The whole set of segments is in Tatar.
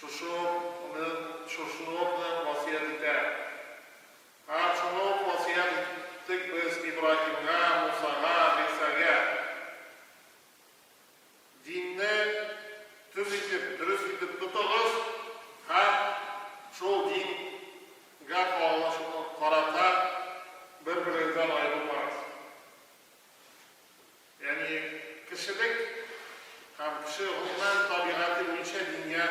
Шушы ук шушыны ук васыять итә. Һәм шуны ук васыять иттек без Ибраһимга, Мусага, Гыйсага. Динне төз итеп, дөрес итеп тотыгыз һәм шул дингә кагылышны карата бер-берегездән аерылмагыз. Ягъни кешелек һәм кеше гомумән табигате буенча дингә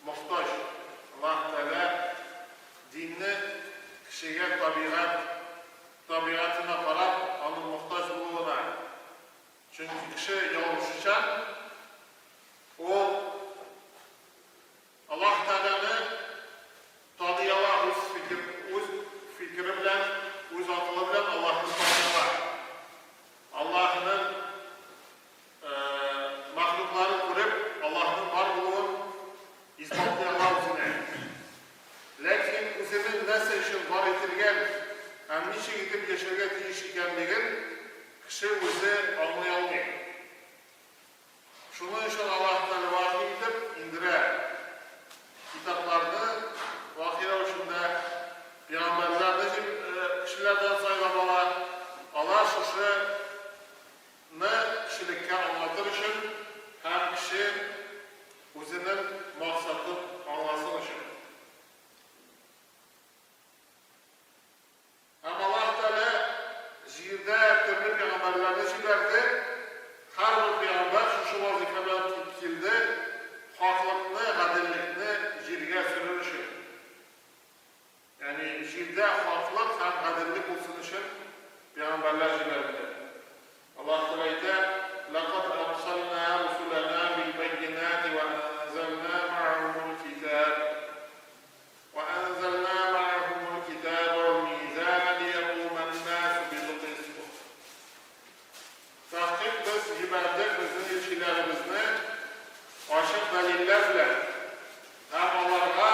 мохтаҗ. Аллаһ Тәгалә динне кешегә табигать, табигатенә карап, аның мохтаҗ булуына. Чөнки кеше ялгышучан, ул Аллаһ Тәгаләне таный ала, үз фикер, үз фикере белән, үз акылы белән Аллаһны таный ала. Аллаһның мәхлукларын күреп, Аллаһның бар булуын исбатлый ала үзенә. Ләкин үзенең нәрсә өчен бар ителгән һәм ничек итеп яшәргә тиеш икәнлеген кеше үзе аңлый алмый. Шуның өчен Аллаһ Тәгалә вахи итеп иңдерә китапларны, вахи рәвешендә пәйгамбәрләрне кешеләрдән сайлап ала, алар шушы ны кешелеккә аңлатыр өчен һәм кеше үзенең максатын аңласын өчен. Һәм Аллаһ Тәгалә җирдә төрле пәйгамбәрләрне җибәрде, һәрбер пәйгамбәр шушы вазыйфа белән килде, хаклыкны, гаделлекне җиргә сөрер өчен. Ягъни җирдә хаклык һәм гаделлек булсын өчен пәйгамбәрләр җибәрелде. Аллаһ Тәгалә әйтә, Ләкад әрсәлнә русуләнә билбәййинәти вә әнзәлнә мәгәһүмул китаб. Вә әнзәлнә мәгәһүмул китабә вәл мизанә лиякумән-нәсү бил-кыст. Тәхкыйк без җибәрдек безнең илчеләребезне ачык дәлилләр белән һәм аларга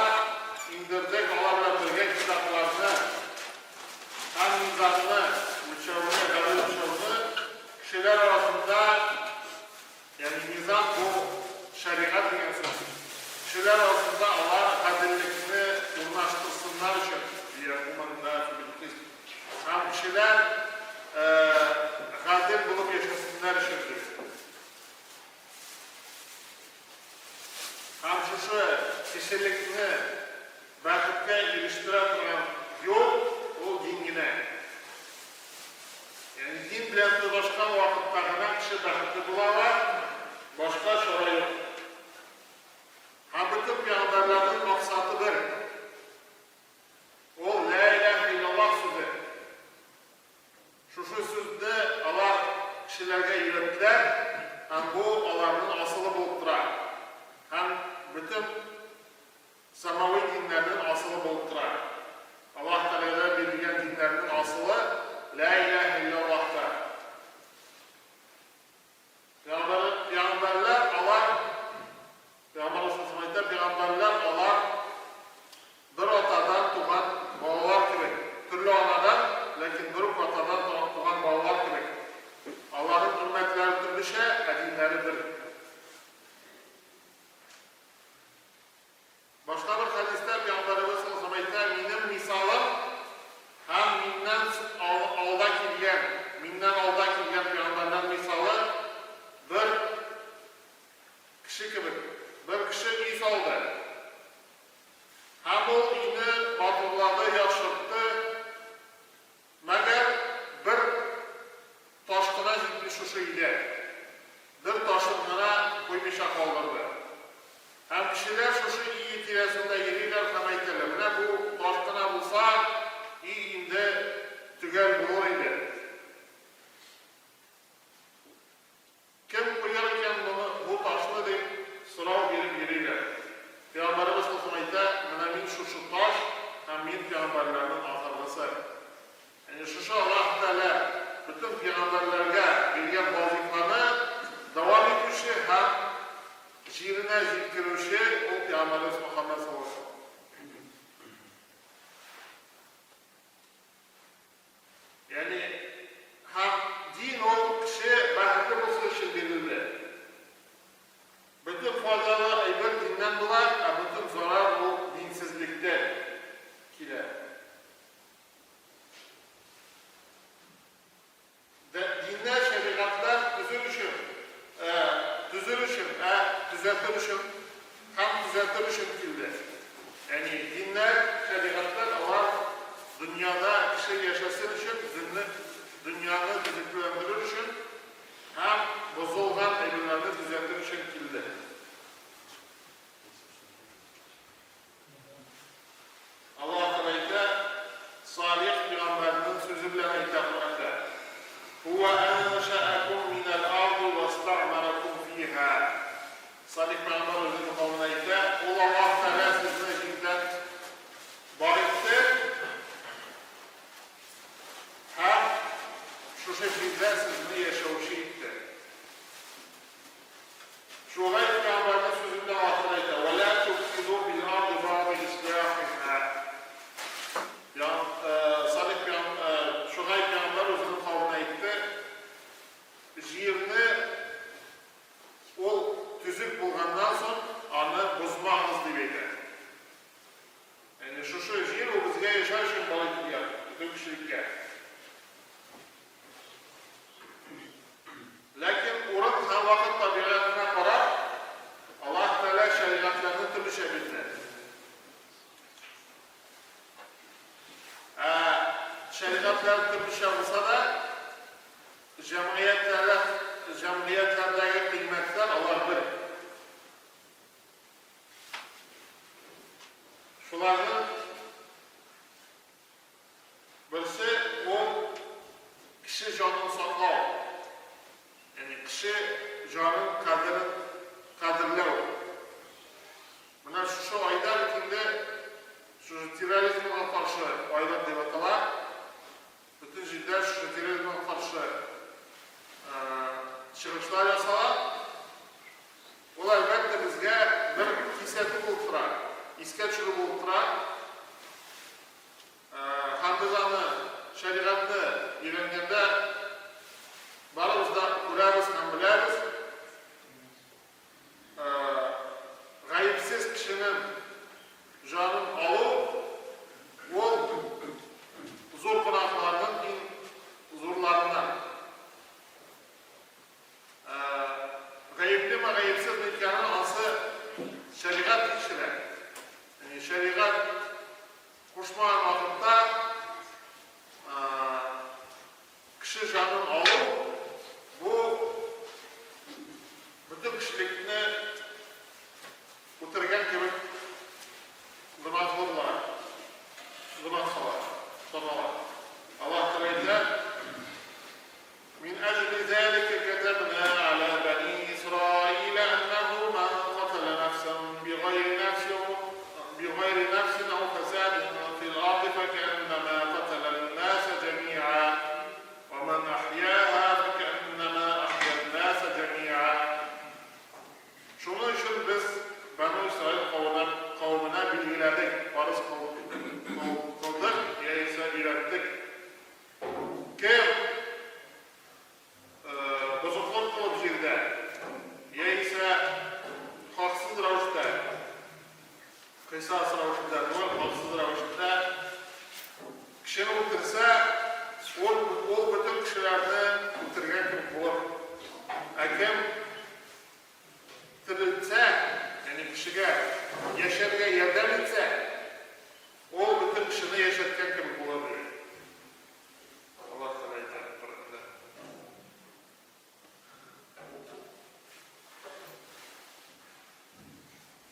иңдердек алар белән бергә китапларны һәм мизанны, үлчәүне, гадел үлчәүне кешеләр арасында. Ягъни мизан бу шәригать дигән сүз. Кешеләр арасында алар гаделлекне урнаштырсыннар өчен, лиякумән-нәсү бил-кыст. Һәм кешеләр гадел булып яшәсеннәр өчен ди. Һәм шушы кешелекне бәхеткә ирештерә торган юл ул дин генә. Ягъни дин белән тоташкан вакытта гына кеше бәхетле була ала, башка чара юк. Һәм бөтен пәйгамбәрләрнең максаты бер. Ул Лә иләһә илляллаһ сүзе. Шушы сүзне алар кешеләргә өйрәттеләр һәм бу аларның асылы булып тора һәм бөтен самави диннәрнең асылы булып тора. Аллаһ Тәгаләдән бирелгән диннәрнең асылы Лә иләһә илляллаһта. Пәйгамбәрләр алар, Пәйгамбәребез саллаллаһу галәйһи ва сәлләм әйтә, пәйгамбәрләр алар бер атадан туган балалар кебек, төрле анадан, ләкин бер үк атадан туган балалар кебек. Аларның өммәтләре төрлечә, ә диннәре бер. Башка бер хәдистә Пәйгамбәребез саллаллаһу галәйһи ва сәлләм әйтә, Минем мисалым һәм миннән алда килгән, миннән алда килгән пәйгамбәрләр мисалы бер кеше кебек. Бер кеше өй салды. Һәм ул өйне матурлады, яхшыртты. Мәгәр бер таш кына җитми шушы өйдә. Бер ташын гына куймыйча калдырды. Һәм кешеләр шушы өе тирәсендә йөриләр һәм әйтәләр, Менә бу таш кына булса, өй инде төгәл булыр иде. Кем куяр икән моны, бу ташны, дип сорау биреп йөриләр. Пәйгамбәребез саллаллаһу галәйһи ва сәлләм әйтә, Менә мин шушы таш һәм мин пәйгамбәрләрнең ахыргысы. Ягъни шушы Аллаһ Тәгалә бөтен пәйгамбәрләргә биргән вазыйфаны дәвам итүче һәм җиренә җиткерүче ул пәйгамбәребез Мөхәммәд саллаллаһу галәйһи ва сәлләм. Ягъни һәм дин ул кеше бәхетле булсын өчен бирелде. Бөтен файдалы әйбер диннән була, һәм төзәтер өчен килде. Ягъни диннәр, шәригатьләр алар дөньяда кеше яшәсен өчен, дөнне, дөньяны төзекләндерер өчен һәм бозылган әйберләрне төзәтер өчен килде. Аллаһ Тәгалә әйтә, Салих пәйгамбәрнең сүзе белән әйтә Коръәндә, Һуә әншәәкүм минәл арди вәстәгъмәрәкүм фиһа. Салих пәйгамбәр үзенең кавеменә әйтә, Ул Аллаһ Тәгалә сезне җирдән бар итте һәм шушы җирдә сезне яшәүче итте. Шугайб пәйгамбәрнең сүзе белән ахыр әйтә, Вә лә туфсиду фил арди бәгъдә ислахиһа. Салих Шугайб пәйгамбәр үзенең кавеменә әйтте, Җирне ул төзек булганнан соң аны бозмагыз, дип әйтә. Ягъни шушы җир ул безгә яшәр өчен бар ителгән, бөтен кешелеккә. Ләкин урын һәм вакыт табигатенә карап, Аллаһ Тәгалә шәригатьләрне төрлечә бирде. Ә шәригатьләр төрлечә булса да, җәмгыятьләрдә, җәмгыятьләрдәге кыйммәтләр алар бер. Шуларның Берсе, ул кеше җанын саклау, ягъни кеше җанын кадерен кадерләү. Менә шушы айда бит инде шушы терроризмга каршы айлык дип атала. Бөтен җирдә шушы терроризмга каршы чыгышлар ясала. Ул, әлбәттә, безгә бер кисәтү булып тора, искә төшерү булып тора. Һәм без аны, шәригатьне өйрәнгәндә, барыбыз да күрәбез һәм беләбез, гаепсез кешенең җанын алу, ул зур гөнаһларның иң зурларыннан. Гаеплеме, гаепсезме икәнен ансы шәригать тикшерә. Ягъни шәригать кушмаган вакытта кеше җанын алу бу бөтен кешелекне үтергән кебек гөнаһлы була, гөнаһ сала, санала. Аллаһ Тәгалә әйтә, Мин әҗли зәлика кәтәбнә галә бәни Исраилә әннәһү мән катәлә нәфсән бигайри нәфсин бигайри нәфсин әү фәсадин фил арди фәкәәннәмә катәлән-нәсә җәми'а вә мән әхйәһә фәкәәннәмә әхйән-нәсә җәми'а. Шуның өчен без Бәнү Исраил кавына кавеменә билгеләдек, фарыз кылдык яисә өйрәттек. Кем бозыклык кылып җирдә, яисә хаксыз рәвештә, кыйсас рәвешендә түгел, хаксыз рәвештә кешене үтерсә, ул, ул бөтен кешеләрне үтергән кебек булыр. Ә кем терелтсә, ягъни кешегә яшәргә ярдәм итсә, Ул бөтен кешене яшәткән кебек була, ди. Аллаһ Тәгалә әйтә Коръәндә.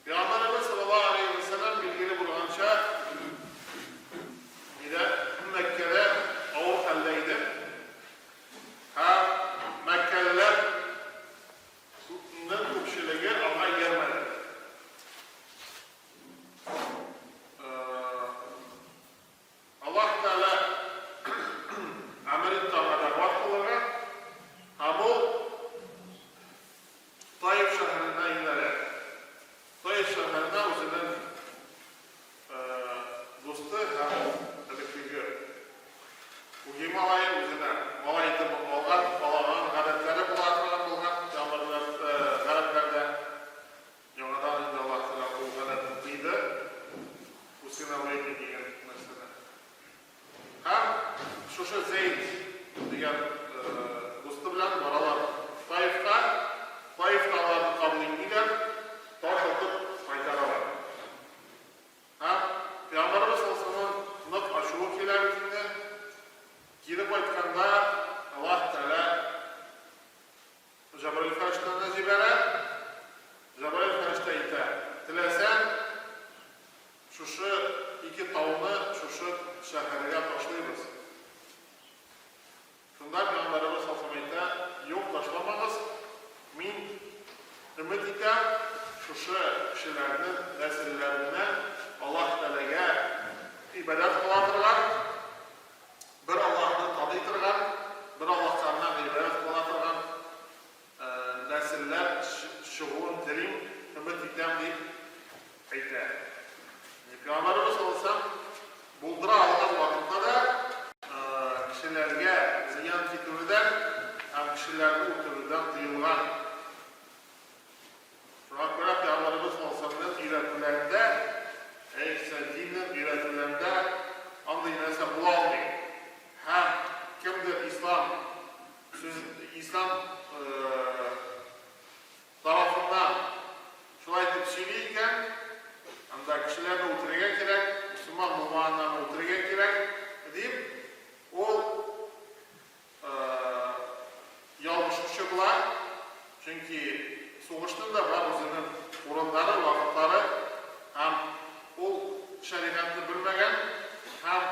Пәйгамбәребез саллаллаһу алейһи ва сәлләм билгеле булганча, нидә Мәккәдә авыр хәлдә иде. Һәм мәккәлеләр ның күпчелеге аңа иярмәде. Аллаһ Тәгалә әмер итте аңа дәгъват кылырга, һәм ул Таиф шәһәренә юнәлә. Таиф шәһәренә үзенең дусты һәм элеккеге үги малае үзенә малай итеп алган, алган гадәтләре була торган булган гарәпләрдә. Яңадан инде Аллаһ Тәгалә ул гадәтне тыйды, усыновление дигән нәрсәне. Һәм шушы Зәйд дигән дусты белән баралар Таифка. Таифта аларны кабул итмиләр, таш атып кайтаралар. кешеләрнең нәселләреннән Аллаһ Тәгаләгә гыйбадәт кыла торган, бер Аллаһны таный торган, бер Аллаһка гына гыйбадәт кылына торган нәселләр чыгуын телим, өмет итәм, дип әйтә. Пәйгамбәребез саллаллаһу галәйһи ва сәлләм булдыра алган вакытта да кешеләргә зыян китерүдән һәм кешеләрне үтерүдән тыелган. Шуңа күрә Пәйгамбәребез саллаллаһу галәйһи ва сәлләмнең өйрәтүләрендә, яисә диннең өйрәтүләрендә андый нәрсә була алмый. Һәм кемдер ислам сүз ислам тарафыннан шулай итеп сөйли икән, анда кешеләрне үтерергә кирәк, мөселман булмаганнарны үтерергә кирәк, дип, ул ялгышучы була, чөнки сугышның да бар үзенең урыннары, вакытлары, һәм ул шәригатьне белмәгән һәм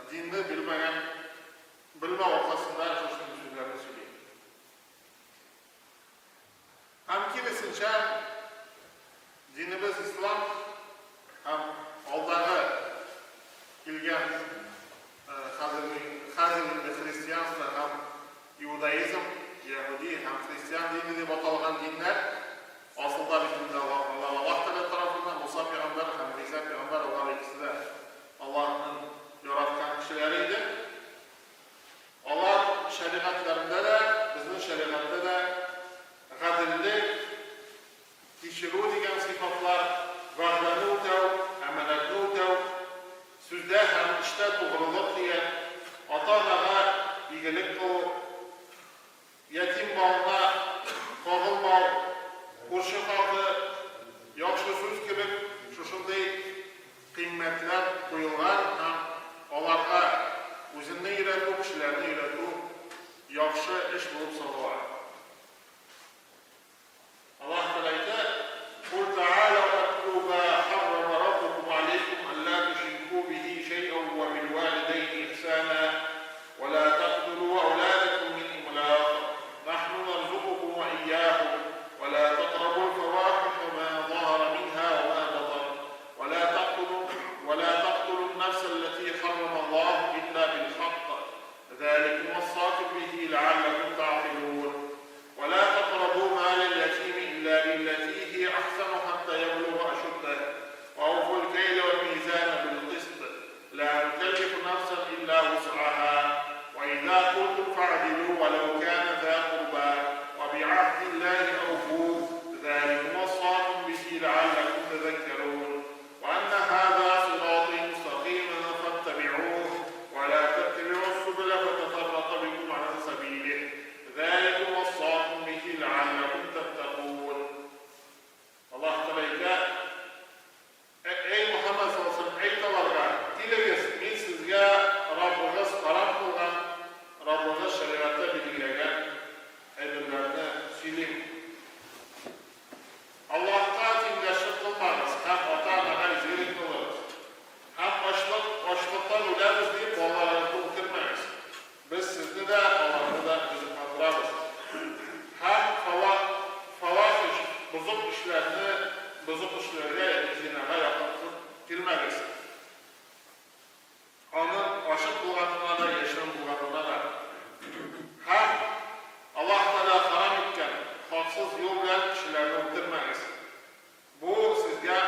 динне белмәгән, белмәү аркасында шушындый сүзләрне сөйли. Һәм киресенчә, динебез ислам һәм алдагы килгән хәзерге хәзер инде христианство һәм иудаизм, яһүди һәм христиан дине дип аталган диннәр, асылда бит инде алар алар Аллаһ Тәгалә тарафыннан Муса пәйгамбәр һәм Гыйса пәйгамбәр алар икесе дә Аллаһның яраткан кешеләре иде. Алар шәригатьләрендә дә, безнең шәригатьтә дә гаделлек, кичерү дигән сыйфатлар, вәгъдәне үтәү, әманәтне үтәү, сүздә һәм эштә тугрылык дигән, ата-анага игелек кылу, ятим малына кагылмау, күрше хакы, яхшы сүз кебек шушындый кыйммәтләр куелган һәм аларга үзеңне өйрәтү, кешеләрне өйрәтү яхшы эш булып санала. Аллаһ Тәгалә әйтә, Кул тәгаләү әтлү мә хәррәмә раббукум аләйкум әллә түшрику бихи шәйәү вә билвалидәйни ихсана вә лә тәктулү әүләдәкүм мин имлак нахну нарзукукум вә ияһум вә лә тәкрабул фәвахиша мә заһара минһа вә мә батан вә лә тәктулү вә лә тәктулүн нәфсәлләти хәррәмәллаһу илля билхакк ذلكم وصاكم به لعلكم تعقلون ولا تقربوا مال اليتيم إلا بالتي هي أحسن حتى يبلغ أشده وأوفوا الكيل والميزان بالقسط لا نكلف نفسا إلا وسعها وإذا قلتم فاعدلوا ولو كان ذا قربى وبعهد الله أوفوا ذلكم وصاكم به لعلكم تذكرون وأن هذا صراطي مستقيما فاتبعوه ولا تتبعوا السبل فتفرق بكم عن سبيله ذلكم وصاكم به لعلكم تتقون. Аллаһ Тәгалә әйтә, Әй Мөхәммәд саллаллаһу алейһи ва сәлләм, әйт аларга, килегез, мин сезгә Раббыгыз харам кылган, Раббыгыз шәригатьтә билгеләгән әйберләрне сөйлим. Аллаһка тиңдәшлек кылмагыз һәм ата-анага изгелек кылыгыз. Һәм ачлык, ачлыктан үләбез дип, балаларыгызны үтермәгез. Без сезне дә, аларны да ризыкландырабыз. Һәм фава, фавахиш, бозык эшләрне, бозык эшләргә, ягъни зинага якын килмәгез. Аның ачык булганына да, яшерен булганына да. Һәм Аллаһ Тәгалә харам иткән, хаксыз юл белән кешеләрне үтермәгез. Бу сезгә,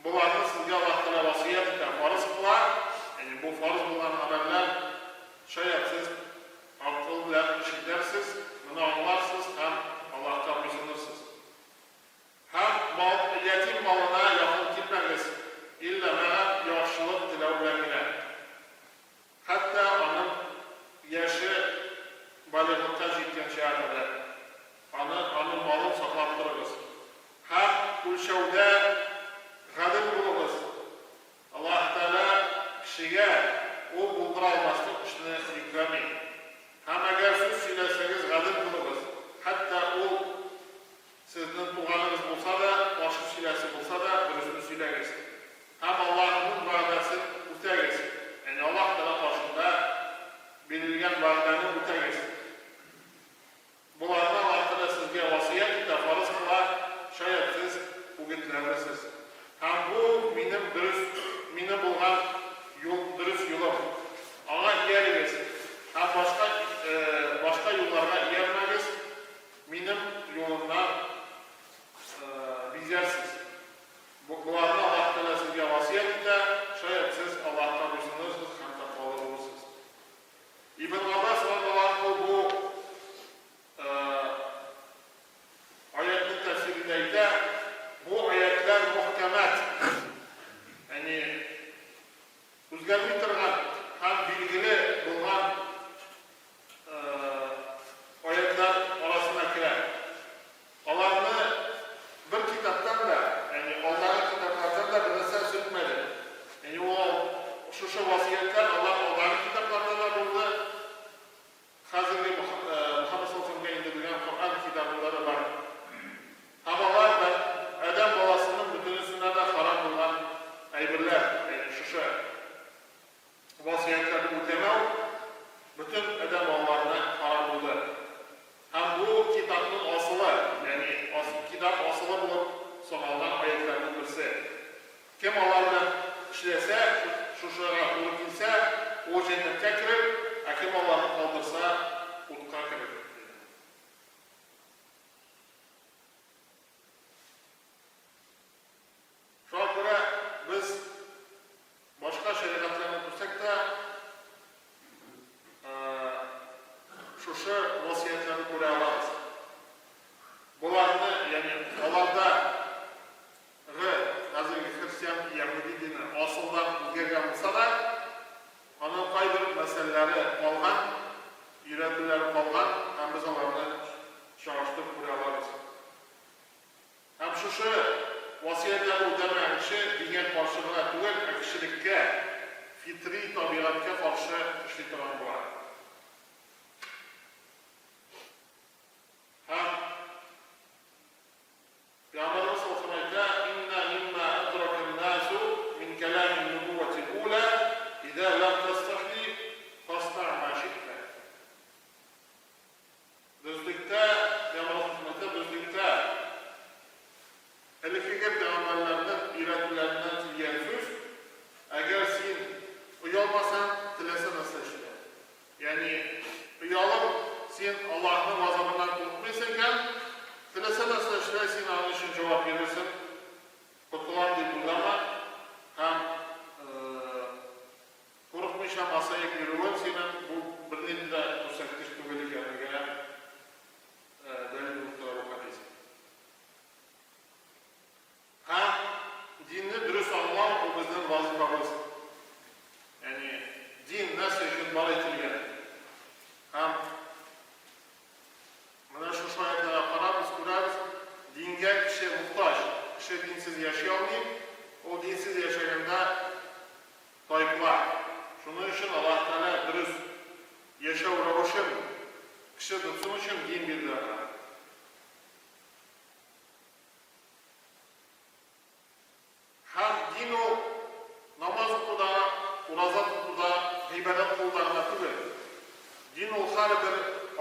боларны сезгә Аллаһ Тәгалә васыять итә, фарыз кыла, ягъни бу фарыз булган гамәлләр, шаять сез акыл белән эш итәрсез, моны аңларсыз һәм Аллаһка буйсынырсыз. Һәм мал, ятим малына якын килмәгез, иллә мәгәр яхшылык теләү белән генә. Хәтта аның яше балигълыкка җиткәнчегә кадәр, аны, аның малын саклап торыгыз. Һәм үлчәүдә гадел булыгыз, Аллаһ Тәгалә кешегә ул булдыра алмаслык эшне йөкләми. Һәм әгәр сүз сөйләсәгез, гадел булыгыз, хәтта ул сезнең туганыгыз булса да, каршы сөйләсе булса да, дөресен сөйләгез. Һәм Аллаһның вәгъдәсен үтәгез, ягъни Аллаһ Тәгалә каршында бирелгән вәгъдәне үтәгез. Боларны Аллаһ Тәгалә сезгә васыять итә, фарыз кыла, шаять. бизәрсез. Боларны Аллаһ Тәгалә сезгә васыять итә, шаять сез Аллаһка буйсынырсыз һәм тәкъвалы булырсыз. Ибн Габбас радиаллаһу анһу бу аятьнең тәфсирендә әйтә, бу аятьләр мөхкәмәт, ягъни үзгәрми торган һәм билгеле булган аятьләр арасына керә. Аларны бер китаптан да, ягъни алдагы китаплардан да бернәрсә сүтмәде. Ягъни ул шушы васыятьләр алар алдагы китапларда да булды, хәзерге Мөхәммәд саллаллаһу галәйһи ва сәлләмгә иңдерелгән Коръән китабында да бар. Һәм алар да адәм баласының бөтенесенә дә харам булган әйберләр, ягъни шушы васыятьләрне үтәмәү бөтен адәм балаларына харам булды. Һәм бу китапның асылы, ягъни китап асылы булып саналган аятьләрнең берсе. Кем алар белән эшләсә, шушыга туры килсә, ул җәннәткә керер, ә кем аларны калдырса, утка керер, диде. Шуңа күрә без башка шәригатьләрне күрсәк тә, шушы васыятьләрне күрә алабыз. Боларны, ягъни аларда гы хәзерге христиан, яһүди дине асылдан үзгәргән булса да, аның кайбер мәсьәләләре калган, өйрәтүләре калган һәм без аларны чагыштырып күрә алабыз. Һәм шушы васыятьләрне үтәмәгән кеше дингә каршы гына түгел, ә кешелеккә, фитри табигатькә каршы эшли торган була. Һәм Пәйгамбәребез саллаллаһу галәйһи ва сәлләм әйтә, Инна мимма әдракән-насу мин кәләмин-нубувватил-ула, иза ләм тәстәхи фасна ма ши'тә. Дөреслектә, Пәйгамбәребез хезмәте, дөреслектә, элеккеге пәйгамбәрләрнең өйрәтүләреннән килгән сүз, әгәр син оялмасаң, теләсә нәрсә эшлә. Ягъни, оялып, син Аллаһның газабыннан курыкмыйсың икән, теләсә нәрсә эшлә, син аның өчен җавап бирерсең, котылам дип уйлама һәм Курыкмыйча масаеп йөрүең синең бу бернинди дә күрсәткеч түгел икәнлегенә дәлил булып тора бу хәдис. Һәм динне дөрес аңлау ул безнең вазифабыз. Ягъни дин нәрсә өчен бар ителгән? Һәм менә шушы аятьләргә карап без күрәбез, дингә кеше мохтаҗ. Кеше динсез яши алмый. Ул динсез яшәгәндә Тайпыла. Шуның өчен Аллаһ Тәгалә дөрес яшәү рәвешен кеше тотсын өчен дин бирде аңа. Һәм дин ул намаз укуда, ураза тотуда, гыйбадәт кылуда гына түгел. Дин ул һәрбер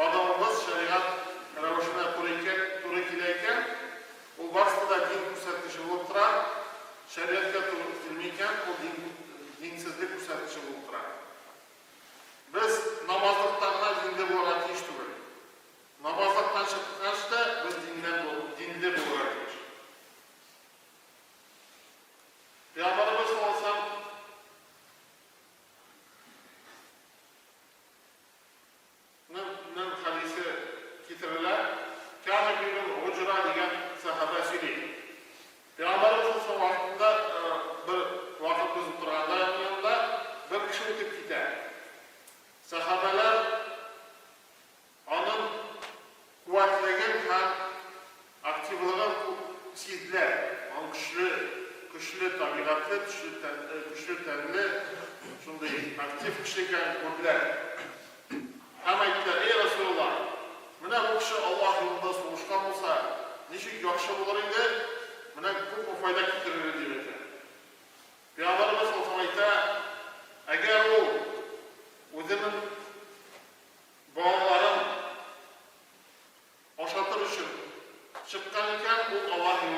адымыбыз шәригать рәвешенә туры икән, туры килә икән, Ул барысы да дин күрсәткече булып тора, шәригатькә туры килми икән, ул дин, динсезлек күрсәткече булып тора. Без намазлыкта гына динле булырга тиеш түгел. Намазлыктан чыккач та без диннән, динле булырга тиеш. Пәйгамбәребез саллаллаһу алейһи ва сәлләм Ның ның хәдисе китерелә. Кәгъб ибн Уҗра дигән сәхабә сөйли. Пәйгамбәребез саллаллаһу вакытында бер вакыт без утырганда аның янында бер кеше үтеп китә. Сәхабәләр аның куәтлеген һәм активлыгын сизделәр. Аның көчле, көчле табигатьле, көчле, көчле тәнле, шундый актив кеше икәнен күрделәр. Һәм әйттеләр, Әй Расулуллаһ, менә бу кеше Аллаһ юлында сугышкан булса, ничек яхшы булыр иде, менә күпме файда китерер иде, дип әйтә. Пәйгамбәребез саллаллаһу галәйһи ва сәлләм әйтә, Әгәр ул үзенең балаларын ашатыр өчен чыккан икән, ул Аллаһ юлында.